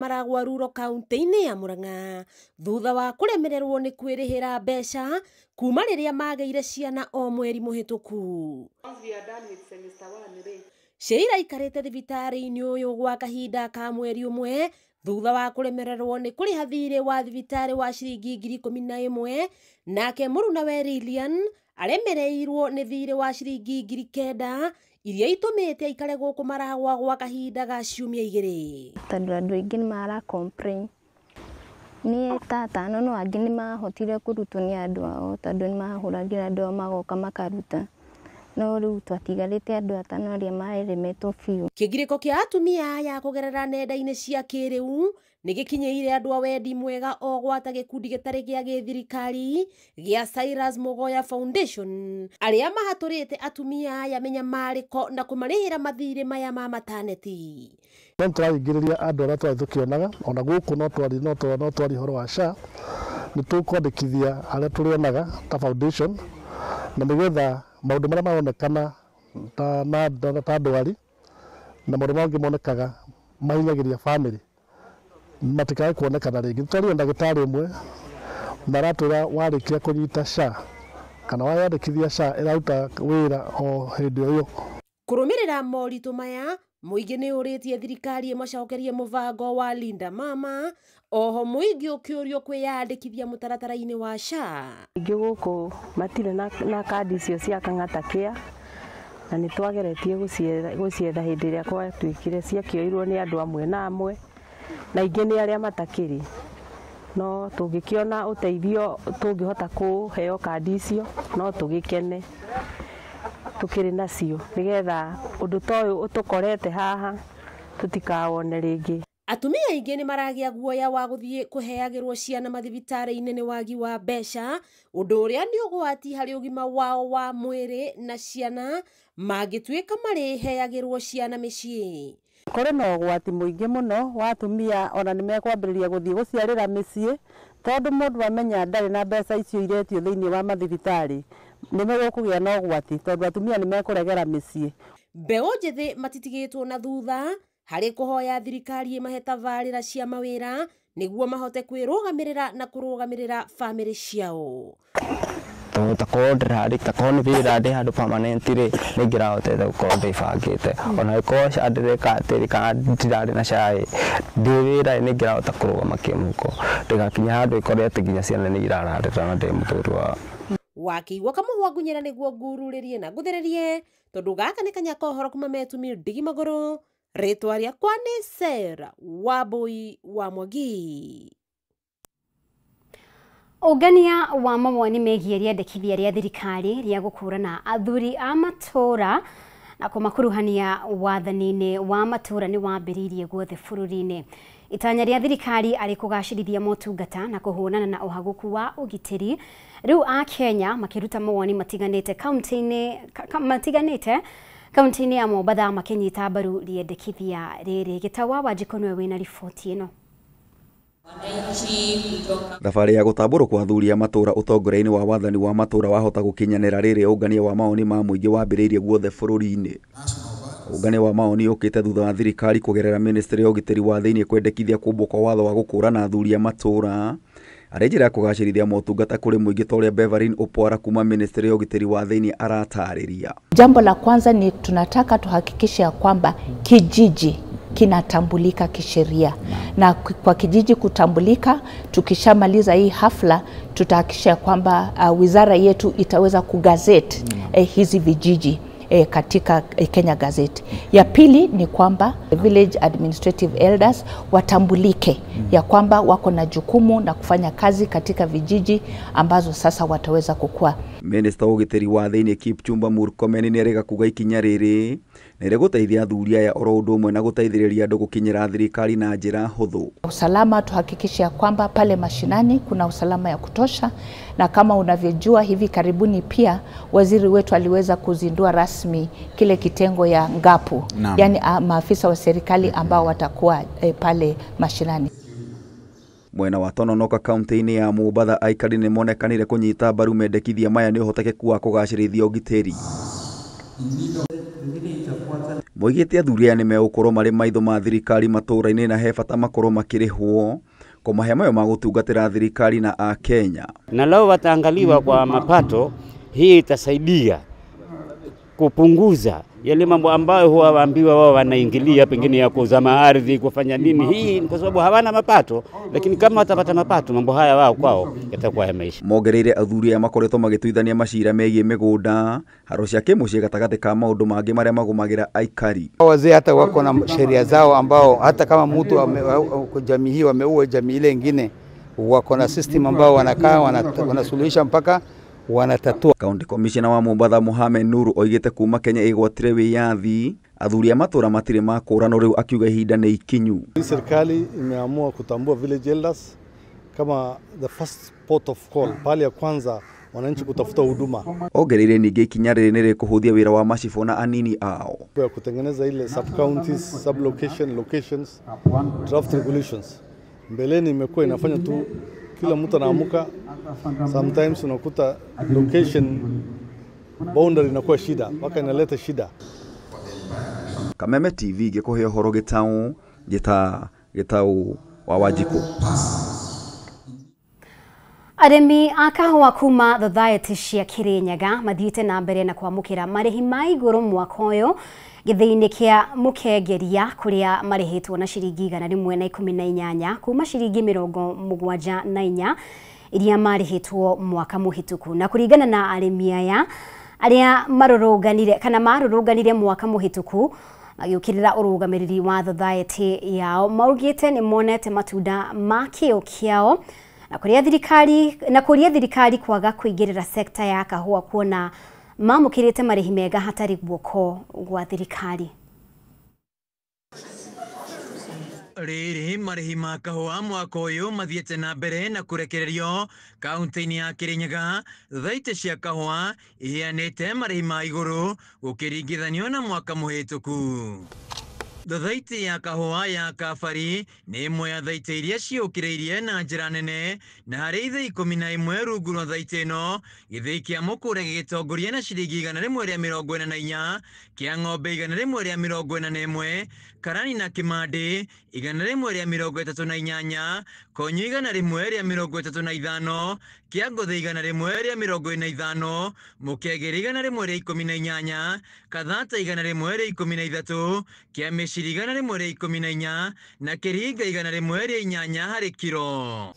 Maragwa Rural kaunti-inĩ ya Murang'a thutha wa kũremererwo nĩ kwĩrĩhĩra mbeca kuma rĩrĩa magĩire ciana o mweri mũhĩtũku. Sheila aikarĩte thibitarĩ-inĩ ũyũ gwa kahinda ka mweri ũmwe thutha wa kũremererwo nĩ kũrĩha thirĩ wa thibitarĩ wa ciringi 11,000, nake mũrunawe Lilian aremereirwo nĩ thirĩ wa ciringi 9,000 iria itũmĩte aikare gũkũ Maragwa gwa kahinda ga ciumia 2. Tondũ andũ aingĩ nĩ mara complain niĩ ta atano no angĩ nĩ mahotire kũrutwo nĩ andũ ao tondũ nĩ mahũragĩra andũ ao magoka makaruta, no rĩu twatigarĩte andũ atano arĩa maremetwo biũ. Kĩgirĩko kĩa atumia aya kũgerera nenda-inĩ cia kĩrĩu nĩ gĩkinyĩire andũ a wendi mwega o gwata gĩkundi gĩtarĩ gĩa gĩthirikari gĩa Cyrus Mugoya Foundation arĩa mahatũrĩte atumia aya mĩnyamarĩko na kũmarĩhĩra mathirĩ maya ma mataneti. No tũraingĩrĩria andũ arĩa twarĩ tũkĩonaga ona gũkũ no twari ũhoro wa SHA, nĩ tũkwandĩkithia arĩa tũrĩonaga ta foundation na nĩgetha maũndũ marĩa maronekana ta ndwari na maũndũ mangĩ monekaga mahinyagĩria family matikae kuonekana rĩngĩ. Twarĩ ndagĩtarĩ ũmwe na aratwĩra warĩkia kũnyita SHA kana wayandĩkithia SHA ĩraruta wĩra o hĩndĩ o ĩyo. Kũrũmĩrĩra moritũ maya, mũingĩ nĩ ũrĩtie thirikari ĩmacokerie mũbango wa Linda Mama, oho mũingĩ ũkĩũrio kwĩyandĩkithia mũtaratara-inĩ wa SHA. Aingĩ gũkũ matirĩ na kandi icio cia Kang'ata Care na nĩ twageretie gũcietha hĩndĩ ĩrĩa gwatuĩkire ciakĩoirwo nĩ andũ amwe na amwe na aingĩ nĩ arĩa matakĩrĩ, no tũngĩkĩona ũteithio tũngĩhota kũheo kandi icio no tũgĩkene tũkĩrĩ nacio nĩgetha ũndũ ta ũyũ ũtũkorete haha tũtikawone rĩngĩ. Atumia aingĩ nĩ maragĩa guoya wa gũthiĩ kũheagĩrwo ciana mathibitarĩ-inĩ nĩ wagi wa mbeca, ũndũ ũrĩa nĩ ũgwati harĩ ũgima wao wa mwĩrĩ na ciana mangĩtuĩka marĩheagĩrwo ciana mĩciĩ. Kũrĩ na ũgwati mũingĩ mũno wa atumia ona nĩ mekwambĩrĩria gũthiĩ gũciarĩra mĩciĩ tondũ mũndũ amenya ndarĩ na mbeca icio iretio thĩinĩ wa mathibitarĩ nĩ megũkũgĩa na ũgwati tondũ atumia nĩ mekũregera mĩciĩ. Mbeũ njĩthĩ matitigĩtwo na thutha harĩ kũhoya thirikari ĩmahe tabarĩra cia mawĩra nĩguo mahote kwĩrũgamĩrĩra na kũrũgamĩrĩra bamĩrĩ ciao. Tondũ takorwo ndĩrarĩ takorwo nĩ wĩra ndĩ handũ permanent rĩ, nĩ ingĩrahotete gũkorwo ndĩbangĩte ona ĩkorwo SHA ndĩreka atĩrĩ kana ndirarĩ na SHA ĩ ndĩ wĩra nĩ ingĩrahota kũrũgama kĩmũhuko ndĩgakinya handũ ĩkore atĩ nginya ciana nĩ irararĩra na ndĩ mũthuri wao. Wakĩigua kamũhwa ngunyĩra nĩguo ngururĩrie na ngũthĩrĩrie tondũ gaka nĩ kanya ka ũhoro kuma metumire ndigi magũrũ. Rĩtwa rĩakwa nĩ Sarah Wambui wa Mwangi. Ũngania wa mawoni megiĩ rĩendekithia rĩa thirikari rĩa gũkũrana athuri a matũũra na kũmakuruhania wathani-inĩ wa matũũra nĩ wambĩrĩirie guothe bũrũri-inĩ. Itanya rĩa thirikari arĩ kũgacĩrithia motungata na kũhũrana na ũhagũku wa ũgitĩri. Rĩu a Kenya makĩruta mawoni matiganĩte kaunti-inĩ ya Mombatha makĩnyita mbaru rĩendekithia rĩrĩ. Gĩtawa Wanjikũ nĩwe wĩna riboti ĩno. Thabarĩ ya gũtambũrwo kwa athuri a matũũra ũtongoria-inĩ wa wathani wa matũũra wahota gũkinyanĩra rĩrĩ ũngania wa mawoni ma mũingĩ wambĩrĩirie guothe bũrũri-inĩ. Ũngania wa mawoni ũkĩte thutha wa thirikari kũgerera ministry ya ũgitĩri wa thĩinĩ kwendekithia kũmbwo kwa watho wa gũkũrana athuri a matũũra arĩ njĩra ya kũgacĩrithia motungata kũrĩ mũingĩ ta ũrĩa Beverine Opwara kuma ministry ya ũgitĩri wa thĩinĩ aratarĩria. Jambo la kwanza ni tunataka tuhakikishe ya kwamba kijiji kinatambulika kisheria, na kwa kijiji kutambulika, tukishamaliza hii hafla tutahakikisha kwamba wizara yetu itaweza kugazeti hizi vijiji katika Kenya Gazette. Ya pili ni kwamba village administrative elders watambulike ya kwamba wako na jukumu na kufanya kazi katika vijiji ambazo sasa wataweza kukua. Minister wa ũgitĩri wa thĩinĩ Kipchumba Murkomen nĩarega kuga ikinya rĩrĩ nĩrĩgũteithia athuri aya oro ũndũ ũmwe na gũteithĩrĩria andũ gũkinyĩra thirikari na njĩra hũthũ. Usalama, tuhakikishe ya kwamba pale mashinani kuna usalama ya kutosha, na kama unavyojua hivi karibuni pia waziri wetu aliweza kuzindua rasmi kile kitengo ya ngapu, yani maafisa wa serikali ambao watakuwa pale mashinani. Mwena wa Tononoka kaunti-inĩ ya Mombatha aikari nĩmonekanire kũnyita mbaru mendekithia maya nĩ ũhotekeku wa kũgacĩrithia ũgitĩri. Moigĩte athuri aya nĩmegũkorwo marĩ maitho ma thirikari matũũra-inĩ na he bata makorwo makĩrĩhwo kũmahe mayo ma gũtungatĩra thirikari na Akenya. Na lao wataangaliwa kwa mapato, hii itasaidia kupunguza yale mambo ambayo huwa waambiwa wao wanaingilia, pengine ya kuuza maardhi, kufanya nini. Hii ni kwa sababu hawana mapato, lakini kama watapata mapato mambo haya wao kwao yatakuwa yameisha. Mongereire athuri aya makoretwo magĩtuithania macira megiĩ mĩgũnda, haro cia kĩmũciĩ gatagatĩ ka maũndũ mangĩ marĩa magũmagĩra aikari. Wazee hata wako na sheria zao ambao hata kama mtu jamii hii wameua jamii ile ingine, wako na system ambao wanakaa wanasuluhisha mpaka wanatatua. County Commissioner wa Mombatha Mohamed Nuru oigĩte kuma Kenya ĩgwatire wĩyathi athuri a matũra matirĩ makũranwo rĩu, akiuga ihinda nĩ ikinyu. Serikali imeamua kutambua village elders kama the first port of call, pale ya kwanza wananchi kutafuta huduma. Ongereire ningĩ ikinya rĩrĩ nĩ rĩkũhũthia wĩra wa macibũ na anini ao ya kutengeneza ile sub counties, sub location, locations, draft regulations. Mbeleni imekuwa inafanya tu kila mtu anaamuka, sometimes unakuta location boundary inakuwa shida, mpaka inaleta shida. Kameme TV gĩkũhe ũhoro gĩtaũ gĩtaũ wa Wanjikũ. Arĩmi a kahũa kuma thothaitĩ cia Kirinyaga mathiĩte na mbere na kwamũkĩra marĩhi ma igũrũ mwaka ũyũ gĩthĩi-inĩ kĩa Mũkengeria kũrĩa marĩhĩtwo na ciringi 118 kuma ciringi 74 iria marĩhĩtwo mwaka mũhĩtũku. Na kũringana na arĩmi aya arĩa marũrũnganire kana marũrũnganire mwaka mũhĩtũku magĩũkĩrĩra ũrũgamĩrĩri wa thothaitĩ yao, maugĩte nĩ monete matunda ma kĩo kĩao na kũrĩa thirikari kwaga kũingĩrĩra sekta ya kahũa kuona mamũkĩrĩte marĩhi mega hatarĩ guoko gwa thirikari. Rĩrĩ marĩhi ma kahũa mwaka ũyũ mathiĩte na mbere na kũrekererio kaunti-inĩ ya Kirinyaga. Thaitĩ cia kahũa iheanĩte marĩhi ma igũrũ gũkĩringithanio na mwaka mũhĩtũku. Thaitĩ ya kahũa ya Kabari nĩ ĩmwe ya thaitĩ iria ciũkĩrĩirie na njĩra nene, na harĩ ithĩi 11 rungu rwa thaitĩ ĩno, gĩthĩi kĩa Mũkũre gĩgĩtongoria na ciringi 144, kĩa Ng'ombe 141, Karani na Kĩmandĩ 138, Konyo 135, kĩa Ngũthĩ 145, Mũkengeri 118, Kathata 113, kĩa Mĩciri 114 na Kĩringa 108 harĩ kiro.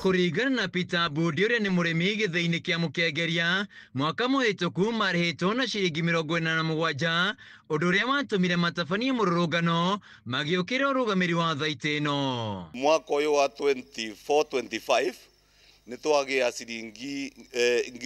Kũringana na Peter Budi ũrĩa nĩ mũrĩmi gĩthĩi-inĩ kĩa Mũkengeria, mwaka mũhĩtũku marĩhĩtwo na ciringi 47, ũndũ ũrĩa watũmire matabanie mũrũrũngano magĩũkĩra ũrũgamĩri wa thaitĩ ĩno. Mwaka ũyũ wa 24-25 nĩ twagĩa ciringi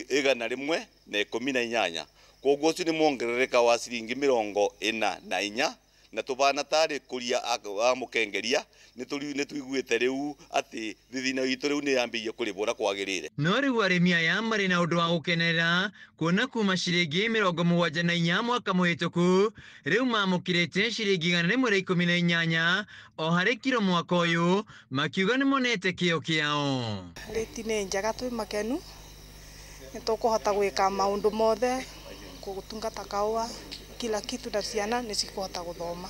118, koguo ũcio nĩ mwongerereka wa ciringi 44, na tũbana tarĩ kũria a Mũkengeria nĩ tũiguĩte rĩu atĩ thithino itũ rĩu nĩ yambĩrĩirie kũrĩhwo ũrĩa kwagĩrĩire. No rĩu arĩmi aya marĩ na ũndũ wa gũkenerera kuona kuma ciringi 74 mwaka mũhĩtũku rĩu mamũkĩrĩte ciringi 118 o harĩ kiro mwaka ũyũ, makiuga nĩ monete kĩo kĩao. Rĩti nĩ njega, twĩ makenu nĩ tũkũhota gwĩka maũndũ mothe, gũtungata kahũa, kila kitu na ciana nĩ cikũhota gũthoma.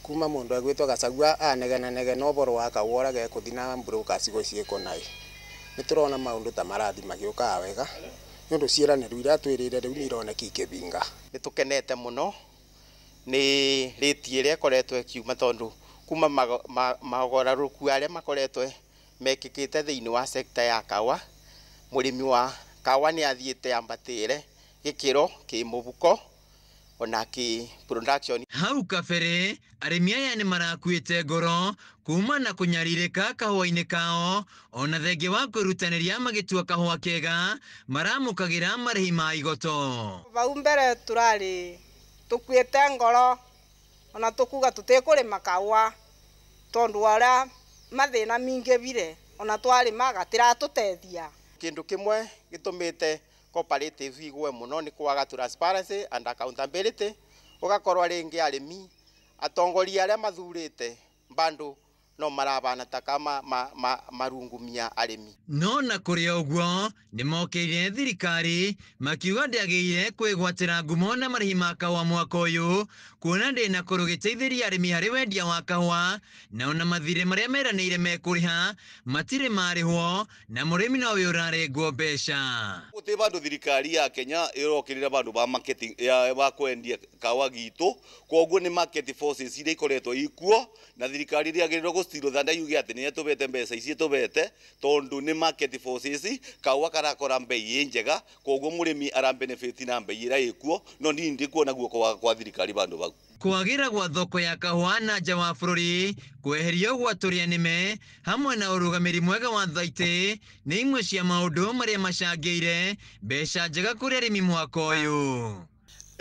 Kuma mundu egwitwo Gachagua anegenanegena ũboro wa kahũa ũrĩa gegũthiĩ na mbũrũka cigũciĩkwo naĩ, nĩ tũrona maũndũ ta marathi magĩũkaga wega nĩ ũndũ ciĩranĩro iria twĩrĩire rĩu nĩ ironeka ikĩbinga. Nĩ tũkenete mũno nĩ rĩti ĩrĩa ĩkoretwo ĩkiuma, tondũ kuma maũgarũrũku arĩa makoretwo mekĩkĩte thĩinĩ wa sekta ya kahũa, mũrĩmi wa kahũa nĩ athiĩte ambatĩre gĩkĩro kĩmũbuko ona ki production. Hau kabere arĩmi aya nĩ marakuĩte ngoro kuma na kũnyarirĩka kahũa-inĩ kao, ona thengia wa kwĩrutanĩria magĩtua kahũa kega maramũkagĩra marĩhi ma igoto. Vau mbere tũrarĩ tũkuĩte ngoro ona tũkuga tũtikũrĩma kahũa tondũ wa ũrĩa mathĩna mingĩvire, ona twarĩma gatiratũteithia. Kĩndũ kĩmwe gĩtũmĩte cooperative igwe mũno nĩ kwaga transparency and accountability, ũgakorwo rĩngĩ arĩmi atongoria arĩa mathurĩte bado no marabana ta kama marungumia arĩmi. No na kũrĩ ũguo nĩmokĩire thirikari makiuga ndĩagĩrĩire kwĩgwatĩra ngumo na marĩhi ma kahũa mwaka ũyũ kuona ndĩnakorwo ĩgĩteithĩrĩria arĩmi harĩ wendia wa kahũa, na ona mathirĩ marĩa meranĩire mekũrĩha matirĩ marĩhwo na mũrĩmi nowe ũrarengwo mbeca. Gũtirĩ bandũ thirikari ya Kenya ĩrokĩrĩra bandũ ba marketing ya ba kwendia kahũa gitũ, koguo nĩ market forces iria ikoretwo ikuo na thirikari ndĩagĩrĩirwo gũcirũtha yuge atĩ nĩ ĩtũbete mbeca ici ĩtũbete tondu nĩ market forces kahũa karakora mbei njega, koguo mũrĩmi ara benefit na mbei ĩrĩa ĩkuo, no niĩ ndikuona guoko kwa thirikari bandũ bau. Kwagĩra gwa thoko ya kahũa na nja wa bũrũri, kweherio gwa tũrĩa nĩme hamwe na ũrũgamĩri mwega wa thaitĩ nĩ imwe cia maũndũ marĩa macangĩire mbeca njega kũrĩ arĩmi mwaka ũyũ.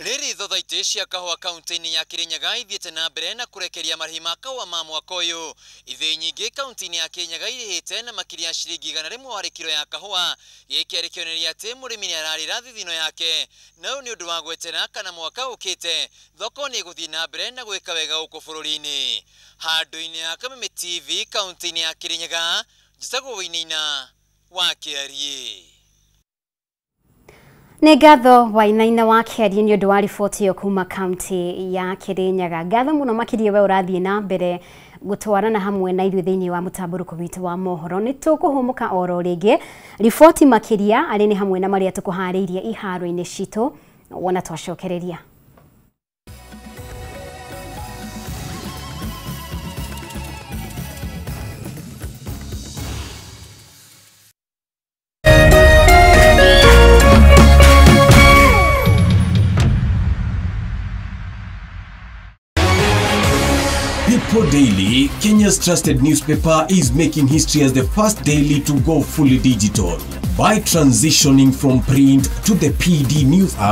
Rĩrĩ thothaitĩ cia kahũa kaunti-inĩ ya Kirinyaga ithiĩte na mbere na kũrekeria marĩhi ma kahũa ma mwaka ũyũ. Ithĩi nyingĩ kaunti-inĩ ya Kirinyaga irĩhĩte na makĩria ya ciringi 100 harĩ kiro ya kahũa. Gĩkĩ arĩ kĩonereria atĩ mũrĩmi nĩararĩra thithino yake, na ũyũ nĩ ũndũ wa gwetera kana mwaka ũkĩte thoko nĩ ĩgũthiĩ na mbere na gwĩka wega gũkũ bũrũri-inĩ. Handũ-inĩ ha Kameme TV kaunti-inĩ ya Kirinyaga, njĩtagwo Wainaina wa Kĩariĩ. Nĩ ngatho Wainaina wa Kĩariĩ nĩ ũndũ wa riboti ĩyo kuma kaunti ya Kirinyaga. Ngatho mũno makĩria we ũrathiĩ na mbere gũtwarana hamwe na ithuĩ thĩinĩ wa mũtambũrũko witũ wa mohoro. Nĩ tũkũhũmũka oro rĩngĩ riboti makĩria arĩ nĩ hamwe na marĩa tũkũharĩirie iharo-inĩ citũ wona twacokereria. People Daily, Kenya's trusted newspaper, is making history as the first daily to go fully digital by transitioning from print to the PD News app.